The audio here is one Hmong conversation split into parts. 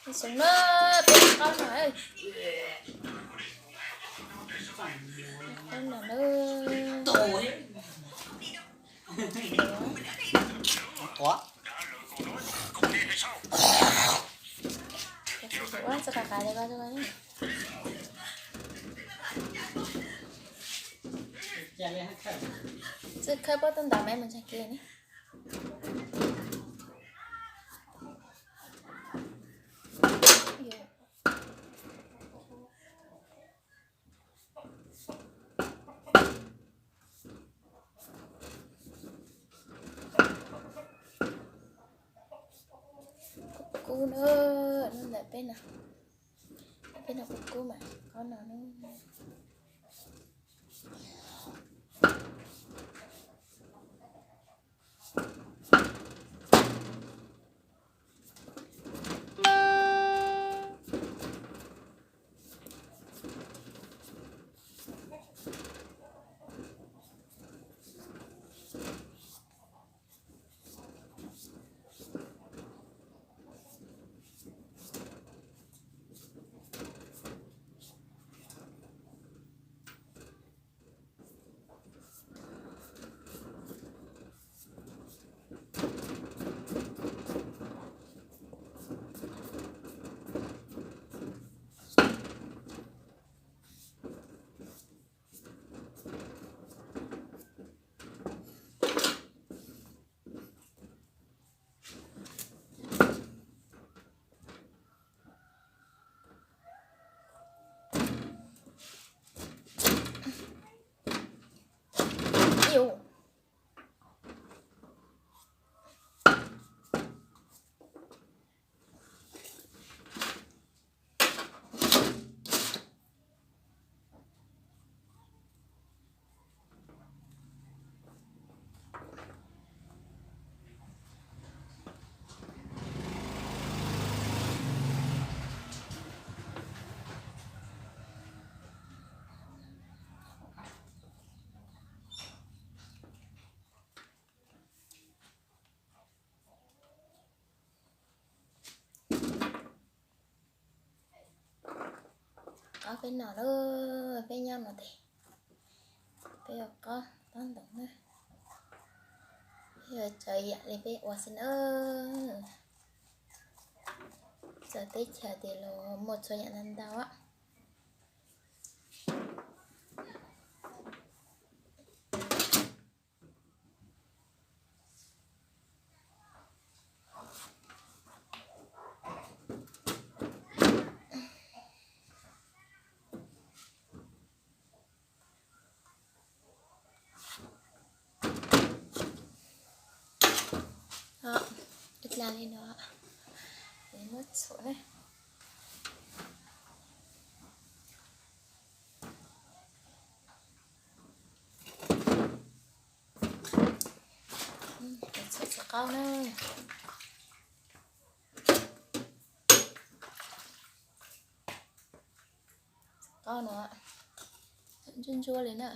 Xyov na, peb qaub no, qaub no na. Ua, tsis qab qab li ko. Txwj khawb pob tub ntawd mas mus ntseeg kiag ne. Kub kub na, no ntawm peb no, peb no kub kub mas qhov no na. Qaub peb no lawm, peb nyob no tes peb ua qaub tob ntoo na. Peb yuav tsav yam li peb ua xwb na. Txawv teb chaws tias los muaj txhua yam ntau ntau. Ib dlaab li no, muab txhuam na. Txhuam txiv qaub na. Qaub no ntsuab ntsuab li na.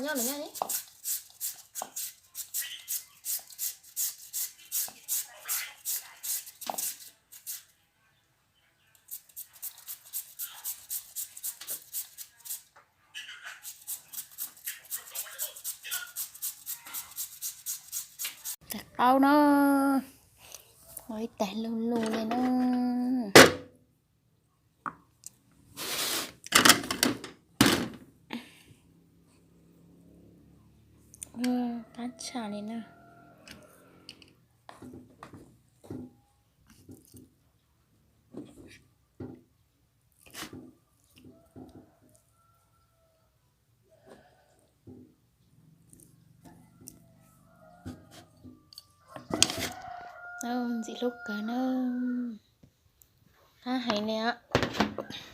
nyob lawm nyob. Tais qaub na, ua ib tais lug lug li na. Qab tshaj li na. Ntxim hlub kawg na. Qab heev li os.